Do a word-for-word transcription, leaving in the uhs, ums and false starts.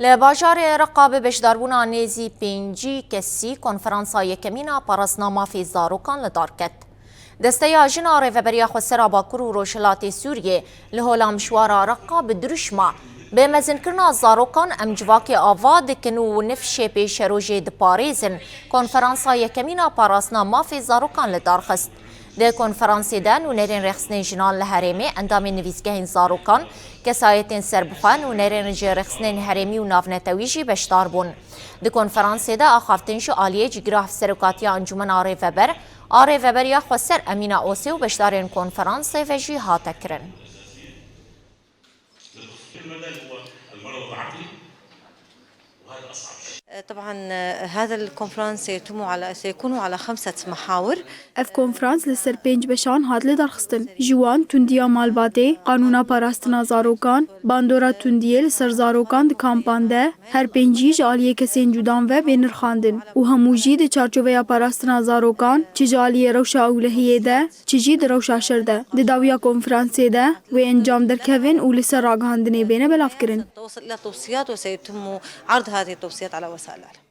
Li bajarê Reqa bi beşdarbûna nêzî pêncî kesî konferansa yekemîn a parastina mafê zarokan li dar ket. Desteya Jin a Rêveberiya Xwesera Bakur û Rojhilatê Sûriyê li Hola Mişwara Reqa bi dirûşma bi mezinkirina zarokan em civakê ava dikin û nifşê pêşerojê diparêzin konferansa yekemîn a parastina mafê zarokan li dar xist. Di konferansê de nûnerên rêxistinên jinan li herêmê, endamên nivîsgehên zarokan, kesayetên serbixwe, nûnerên ji rêxistinên herêmî û navnetewî jî beşdar bûn. Di konferansê de axaftin ji aliyê Cîgira Hevserokatiya Encûmena Rêveber a Rêveberiya Xweser Emîna Osê û beşdarên konferansê ve jî hate kirin. طبعا هذا الكونفرنس يتم على سيكون على خمسة محاور. Ev konferans li ser pênc beşan hat lidarxistin. Ji wan tundiya malbatê, qanûna parastina zarokan, bandora tundiyê li ser zarokan di kampan de, her pêncî ji aliyê kesên cudan ve bê nirxandin û hemû jî di çarçoveya parastina zarokan, çi ji aliyê rewşa ewlehiyê de, çi jî di rewşa şer de. Di dawiya konferansê de wê encam derkevin û li ser ragihandinê bêne belavkirin. توصل إلى توصيات وسيتم عرض هذه التوصيات على وسائل الإعلام.